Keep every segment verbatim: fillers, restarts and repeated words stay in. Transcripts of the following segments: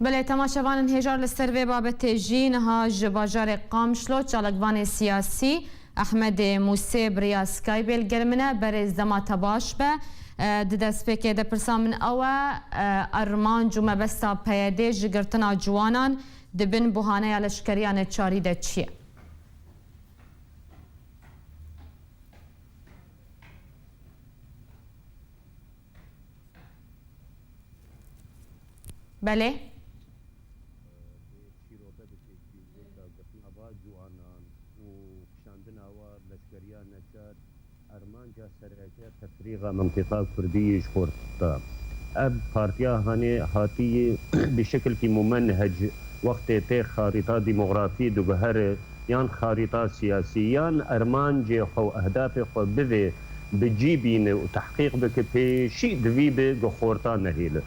Belê, temaşevanên hêjar, li ser vê babetê jî niha ji bajarê Qamişlo çalakvanê siyasî Ehmedê Mûsê bi riya Skypeê li gel min e. Berêz, dema te baş be. E, di destpêkê de pirsa min ew e, e, armanc û mebesta P Y D ji girtina ciwanan di bin buhaneya leşkeriya neçarî de çi ye? Belê. Bê çîrobe bi têkbînê dagirtina va ciwanan û kişandina wa leşkeriya neçar, armanca sereke tefrîxa mintîqa kurdî ji xort da. Ev partiya hanê hatî bi şekilkî mumenhec wextê tê xarîta demografî diguhere, yan xarîta siyasî, yan armancê xwe û ehdafê xwe bivê bi cî bîne û tehqîq bike, pêşî divî bi guxorta nehêle.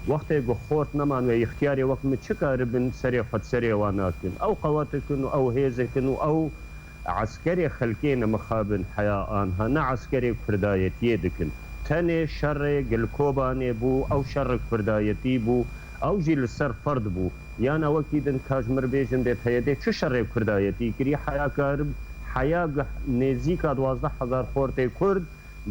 Wextê guxort neman wê îxtiyarê wek min çi karibin serê xwe di serê wan nakin. Ew qewet dikin û ew hêz dikin û ew eskerê xelkê ne mixabin heya anha, ne eskerê kurdayetiyê dikin. Tenê şerê gil Kobanê bû, ew şerê kurdayetî bû, ew jî li ser ferd bû. Yana wekî din ka ji mir bêjin bê P Y D çi şerê kurdayetî kirî, heya karib, heya gi-, nêzîka duwazdeh hezar xortê kurd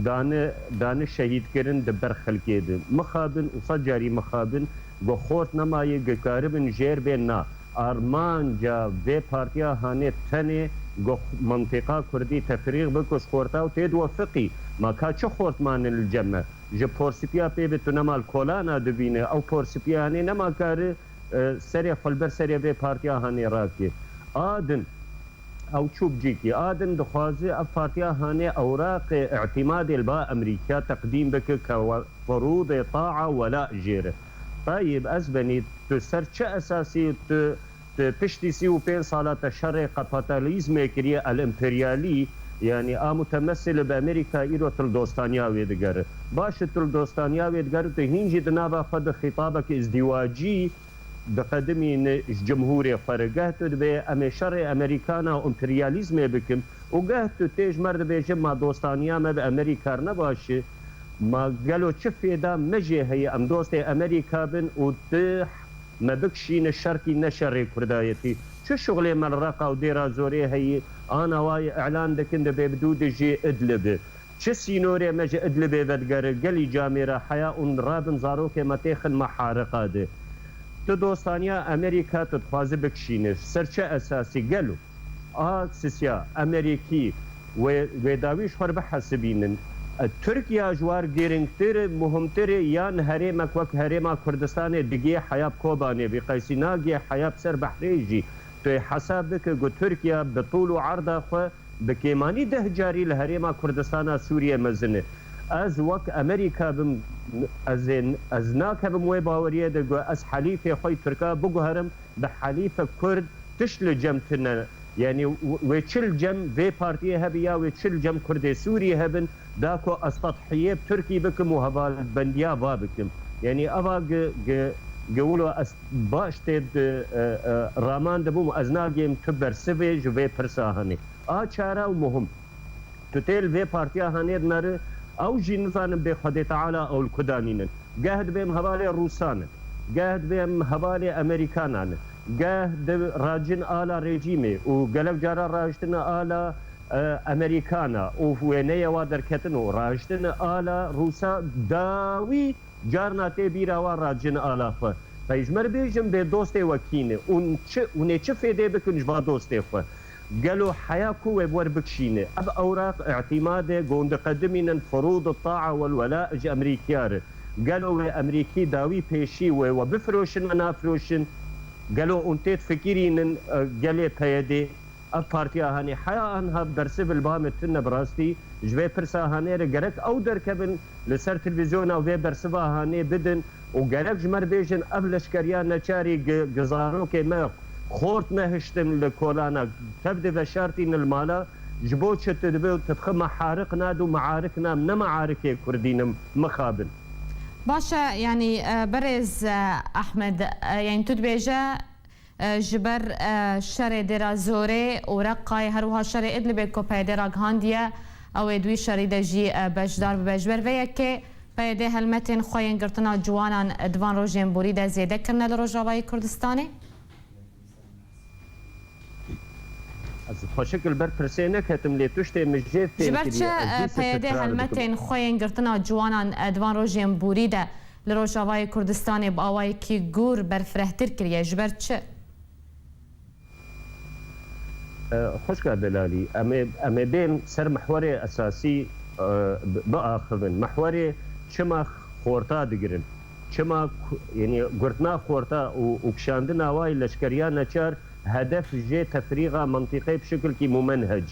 dani, dani şehîdkirin di ber xelkê de. Mixabin û sed carî mixabin, go xort nemayê, gi karibin jêr bên na. Armanca vê partiya hanê tenê go mintîqa kurdî tefrîx biko ji xorta û tê diwefiqî. Ma ka çi xort manin li cem me? Ji porsipiya pê bi tu nema li kolana dibîne. Ew porsipiya hanê nema kari, e, serê xwe li ber serê vê partiya hanê rake. A din, ew çû bi cîkî. A din dixwaze ev partiya hanê ewraqê îtîmadê li ba Emerîka teqdîm bike ke we-, ferûdê taa wela jê re. Tayîb, ez benî, tu ser çi esasî tu, tu piştî sî û pênc sala te şerê kapitalizmê kiriye, el-emperyalî, yanî a mutemessil bi Emerîka îro tu li dostaniya wê digere. Baş e, tu li dostaniya wê digere, tu hîn jî di nava xwe de xîtabek îzdîwacî diqedimîne ji cumhûrê xwe re. Geh tu dibê em ê şerê Emerîkana û emperyalîzmê bikim û geh tu tê ji me re dibêje ma dostaniya me bi Emerîka re ne baş e. Ma gelo çi fêda me jê heye em dostê Emerîka bin û tu me bikişîne şerkî ne şerê kurdayetî? Çi şuxlê me li Reqa û Dêra Zorê heye? Ana wa yê îlan dikin dibê bi dû dijî Idlib e. Çi sînorê me ji Idlibê vedigere, gelî camêra heya û rabin zarokê me têxin mehariqa de. Tu dostaniya Amerîka tu dixwazi bikişîne. Ser çi esasî? Gelo a sisiya Amerîkî wê, wê dawî ji xwe re bihesibînin. E, Tirkiya ji war girîngtir, muhimtir e, yan herêmek wek Herêma Kurdistanê digê heya bi Kobanê bî, qeysî nagê heya bi ser behrê jî. Tu yê hesab bike ku Tirkiya bi tûl û erda xwe bi kêmanî deh carî li Herêma Kurdistana Sûriyê mezin e. Ez wek Amerîka bim, ez ê, ez nakevim wê baweriyê de ku ez helîfê xwe yê Tirka biguherim, bi helîfek Kurd tişt li cem tune. Yanî w-, wê çi li cem vê partiyê hebiya, wê çi li cem Kurdê Sûriyê hebin, da ku ez tedhiyê bi Tirkî bikim û hevalbendiya va bikim. Yanî eva gi, gi, gi wilo ez baş tê di, e, e, raman dibûm û ez nagêm tu bersivê ji vê pirsa hanê. A çara û muhim. Tu tê li vê partiya hanê dineri, ew jî nizanin bê Xwedê Teala ew li ku danînin. Geh dibêm hevalê Rûsan in, geh dibêm hevalê Emerîkanan in, geh di racin ala rejîmê û gelek cara rahiştine ala, e, Emerîkana û wêneyê wa derketin û rahiştine ala Rûsa dawî Carna tê bîra wan racin ala xwe. Pey ji me re bêjin bê dostê we kî ne? Ûn çi, hûn ê çi fêdê bikin ji va dostê xwe? Gelo heya ku wê bi we re bikişîne? Ev ewraq îtîmadê gondiqedimînin furûd taa wel wela ji Emerîkiya re. Gelo wê Emerîkî dawî pêşî wê we bifiroşin we nafiroşin? Gelo hûn tê difikirînin, e, gelê P Y D? Ev partiya hanê heya anha bersiv li ba me tune bi rastî. Ji vê pirsa hanê re gerek ew derkevin li ser televîzyona û vê bersiva hanê bidin û gerek ji me re bêjin ev leşkeriya neçarî gi, gi zarokê me xort nehiştin li kolana tev de veşartîn li mala, ji bo çi tu dibê û tu dixi mehariq nad û mearik nam ne mearikê kurdî nim mixabin. Baş e, yanî, e, berêz, e, Ehmed, e, yanî tu dibêje, e, ji ber, e, şerê Dêra Zorê û Reqayê, her wiha şerê Idlibê ku P Y D ragihandiye, ew ê di wî şerî de jî, e, beşdar bibe. Ji ber vê yekê P Y D helmetên xwe yên girtina ciwanan di van rojên borî de zêde kirine li Rojavayê Kurdistanê? Ez xweşik li ber pirsê neketim, lê tiştê min jê fêm kiriye. Ji ber çi P Y D helmetên xwe yên girtina ciwanan di van rojên borî de li Rojavayê Kurdistanê bi awayekî gûr berfirehtir kiriye? Ji ber çi? Xwişka delalî, em ê, em ê bên ser mihwerê esasî biaxivin. Mihwerê çima xorta digirin? Çima, yanî, gurtina xorta û, û kişandina wa yê leşkeriya neçar hedef jê tefrîxa mentîqê bi şikilkî mumenhec.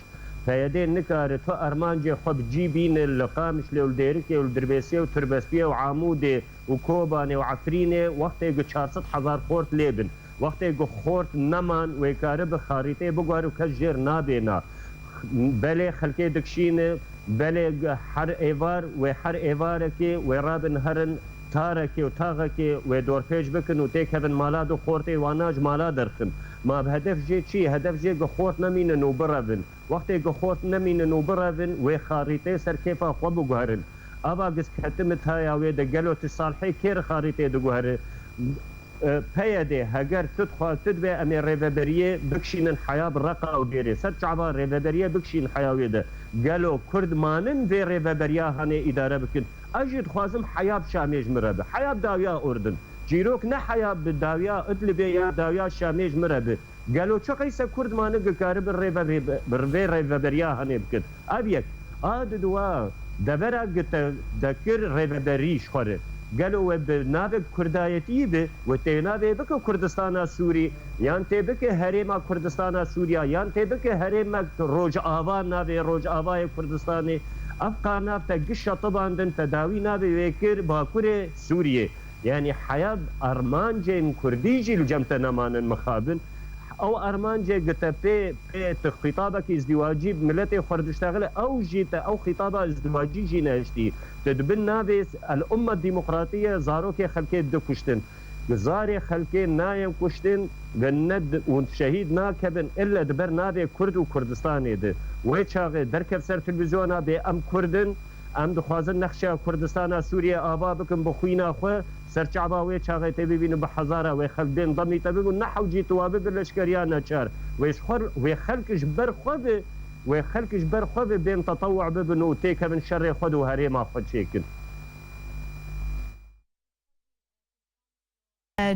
P Y D nikare tu armancê xwe bi cî bîne li Qamişlê û li Dêrikê û li Dirbêsiyê û Tirbespiyê û Amûdê û Kobanê û Efrînê wextê ku çar sed hezar xort lê bin. Wextê ku xort neman, wê karibe xarîteyê biguhere û kes jêr nabêna. Belê xelkê dikişîne, belê her êvar, wê her êvarekê, wê rabin herin tarekê û taxekê, wê dorpêç bikin û têkevin mala du xortê wana ji mala derxin. Ma bi hedef jê çi? Hedef jê ku xort nemînin û birevin. Wextê ku xort nemînin û birevin, wê xarîteyê ser kêfa xwe biguherin. Ava giz ketime taya wê de, gelo tu salhê kê re xarîtê diguhere? P Y D, heger tu dixwaz, tu dibê em ê rêveberiyê bikişînin heya bi Reqa û Dêrê. Ser çava rêveberiyê bikişînin heya wê de. Gelo Kurd manin vê rêveberiya hanê îdare bikin? Ez jî dixwazim heya bi Şamê ji min re be. Heya bi dawiya Urdun. Çîrok ne heya bi dawiya Idlibê ya dawiya Şamê ji min re be. Gelo çi qeyse Kurd mane ku karibe rêve-, rêve-, bi vê rêveberiya hanê bikin? Ev yek. A di dua devera ku te dekir rêveberî ji xwe re. Gelo we bi navê Kurdayetiyê be, we têna vê bike Kurdistana Sûrî, yan tê bike Herêma Kurdistana Sûriya, yan tê bike Herêmek Rojava navê Rojavayê Kurdistanê. Ev qanav te giş şetibandin, te dawî navê wê kir Bakurê Sûriyê. Yanî heya armancên kurdî jî li cem te nemanin mixabin. Ew armancê ku te pê, pê tu xîtabekî îzdîwacî bi miletê xwe re diştexile, ew jî te ew xîtaba îzdîwacî jî nehiştî. Tu di bin navê El Ummet Demokratiye zarokê xelkê dikuştin. Zarê xelkê nayên kuştin, ve ne di-, û şehîd nakevin, ille di ber navê Kurd û Kurdistanê de. Wê çaxê derkev ser televîzyona bê em Kurd in, Em dixwazin nexşeya Kurdistana Sûriyê ava bikin bi xwîna xwe, ser çava wê çaxê tê bibînin bi hezara wê xelk bên demî te bibin, ne hewcî tu wa bibe leşkeriya neçar. Wê ji xwe, wê xelk ji ber xwe bi, wê xelk ji ber xwe bi bên tetewu bibin û têkevin şerê xwe de û herêma xwe çêkin.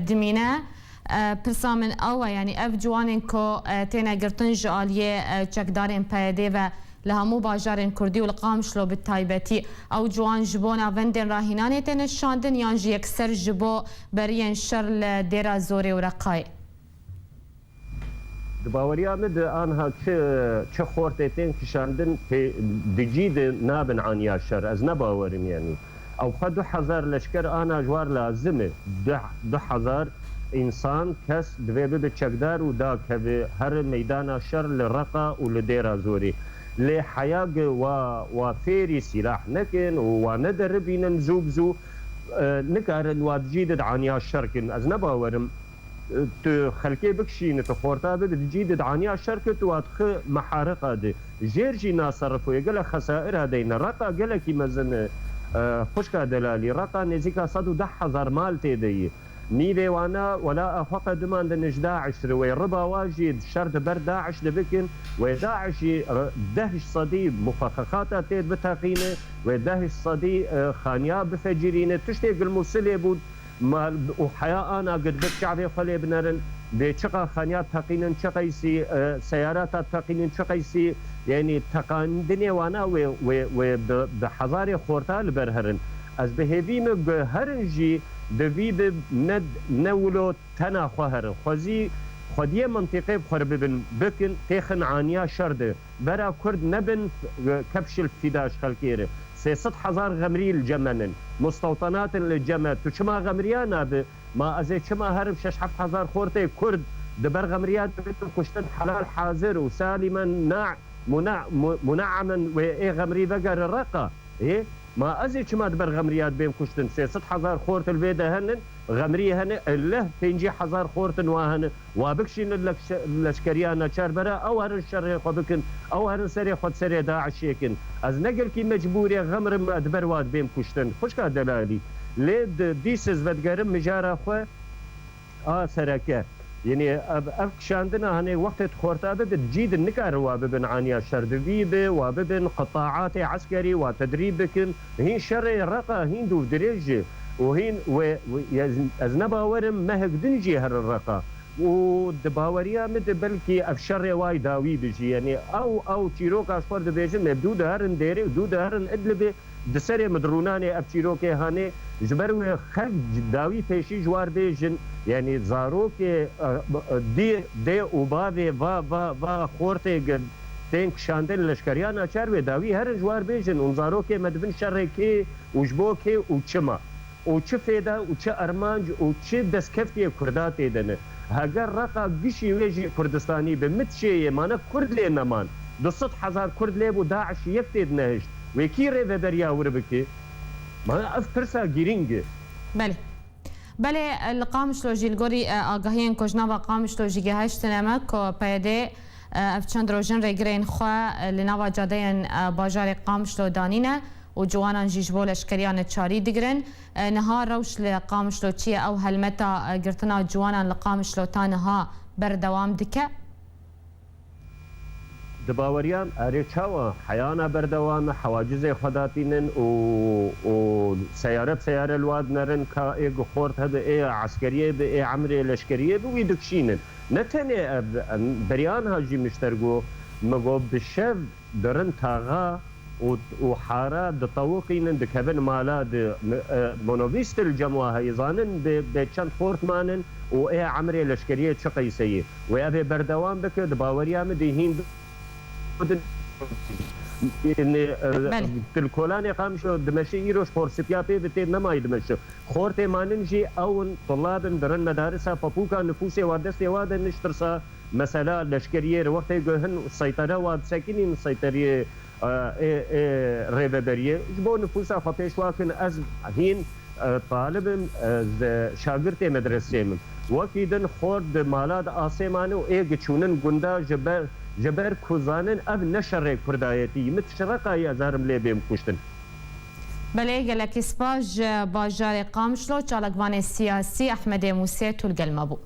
Dimîne, e, pirsa min ew e, yanî ev ciwanên ku, e, têne girtin ji aliyê, e, çekdarên P Y D ve li hemû bajarên Kurdî û li Qamişlo bi taybetî, ew ciwan ji bo navendên rahînanê têne şandin yan jî yekser ji bo beriyên şer li Dêra Zorê û Reqayê? Di baweriya min de anha çi, çi xortê tên kişandin pê, di cî de nabin aniya şer. Ez ne bawerim yanî. Ew xwe du hezar leşker ana ji war lazim e. Du, du hezar însan, kes divê bibe çekdar û dakeve her meydana şer li Reqa û li Dêra Zorê. Lê heya ge wa, wa fêrî sîlah nekin û wa nederibînin zû bi zû, e, nikarin wa di cî de aniya şer kin. Ez ne bawerim. Tu xelkê bikişînî, tu xorta bibî, di cî de di aniya şer ke tu wa dixi mehariqa de. Jêr jî naserifo ye, gelek xesair hedeyne. Reqa gelekî mezin e, e, xwişka delalî. Reqa nêzîka sed û deh hezar mal tê de yî. Nîvê wana wela xwe qedimandin ji DAIŞ re. Wê riba wa jî şer di ber DAIŞ de bikin. Wê DAIŞ jî re-, deh ji sedî muxexexata tê biteqîne. Wê deh ji sedî, e, xaniya bifecirîne. Tiştê gilmûsilê bû. Ma û heya ana gidbik çavê xwe lê binerin, bê çiqa xaniya teqînin, çi qeysî, e, seyarata teqînin, çi qeysî, yanî teqandinê wana wê, wê, wê bi, bi hezarê xorta li ber herin. Ez bi hêvî me gu herin jî di vî bi ne, ne wilo tena xwe herin. Xwezî xwediyê mintîqê bi xwe re bibin, bikin, têxin aniya şer de. Bera Kurd nebin, e, kepşil fîda ji xelkê re. Sê sed hezar xemrî li cem me nin. Mustewtenatin li cem me. Tu çima xemriya nabi? Ma ez ê çima herim şeş heft hezar xortê Kurd di ber xemriya dibin kuştin helal hazir û salîmen na-, muna-, mu-, munaemen wê ê xemrî vegere Reqa? Ê? Ma ez ê çima di ber xemriya dibêm kuştin? Sê sed hezar xort li vê de henin. Xemrî hene, eleh pêncî hezar xortin wa hene. Wa bikişînin leşkeriya neçarbera, ew herin şerê xwe bikin, ew herin serê xwe serê DAIŞê kin. Ez ne gelkî mecbûrê Xemrim, ez ber wa dibêm kuştin. Xwişka delalî. Lê di dîsiz vedigerim mijara xwe a sereke. Yenî ev, ev kişandina, hanê wextê xorta bibe, di cî di nikare wa bibin aniya şer. Di vî bi wa bibin qitaatê eskerî, wa tedrîb bikin. Hîn şerê Reqa hîn dûr dirêj e û hîn wê, wê, ez, ez ne bawerim mehek din jî herin Reqa. Û di baweriya min de belkî ev şerê way dawî bi jî. Yenî ew, ew çîroka ji xwe dibêjin, me dû diherin dêrê û dû diherin Idlibê. Di serê min dirûnanê ev çîrokê hanê, ji ber wê xelk dawî pêşî ji war bêjin, yenî zarokê, e, dê, dê û bavê va, va, va xortê ge-, tên kişandin leşkeriya naçar wê dawî herin ji war bêjin û zarokê me dibin şerê kê û ji bo kê û çima û çi fêda û çi armanc û çi destkeftiyê Kurda tê de ne. Heger Reqa gişî wê jî Kurdistanî bi mit şêyê mane Kurd lê neman. Du sed hezar Kurd lê bû, DAIŞ yek tê dinehişt. Wê kî rêveberiya wir bike? Mane ev pirsa girîng e. Belê. Belê, li Qamişlo jî li gorî, e, agahiyên ku ji nava Qamişlo jî gehiştine me ku P Y D, e, ev çend rojin rêgirên xwe, e, li nava cadeyên, e, bajarê Qamişlo danîne û ciwanan jî ji bo leşkeriya neçarî digirin. E, niha rewş li Qamişlo çi ye? Ew helmeta, e, girtina ciwanan li Qamişlo ta niha berdewam dike? Di baweriya min, erê çawa heyana berdewam e, hewacizê xwe datînin û, û seyare bi seyare li wa dinerin, ka ê ku xort hebe, ê eskeriyê be, ê emrê leşkeriyê be, wî dikişînin. Ne tenê ev, em, beriya niha jî min ji te re got, min got bi şev dirin taxa û, û hara ditewiqînin, dikevin mala di, e, monobîst li cem wa heye, zanin bê, bê çend xort manin û ê emrê leşkeriyê çi qeyse ye. Wê ev ê berdewam bike, di baweriya min de hîn Belê. Di kolanê Qamişlo dimeşe, îro ji xorsipiya pê ve tê nemayî dimeşe. Xortê manin jî ew in, tulab in, dirin medarisa, papûka nifûsê wa destê wa de niştirsa, mesela leşkeriyê re wextê ku hin seytere wa bisekinîn, seyteriyê, e, ê, ê rêveberiyê, ji bo nifûsa xwe pêş wa kin, ez hîn, e, talib im, e, ez şagirtê medresê min. Wekî din xort di mala di asê mane û ê giçûnin gunda ji ber, ji ber ku zanin ev ne şerê kurdayetî, min tişt Reqayî ez herim lê bêm kuştin. Belê, gelekî spas ji bajarê Qamişlo, çalakvanê siyasî Ehmedê Mûsê tu li gel me bû.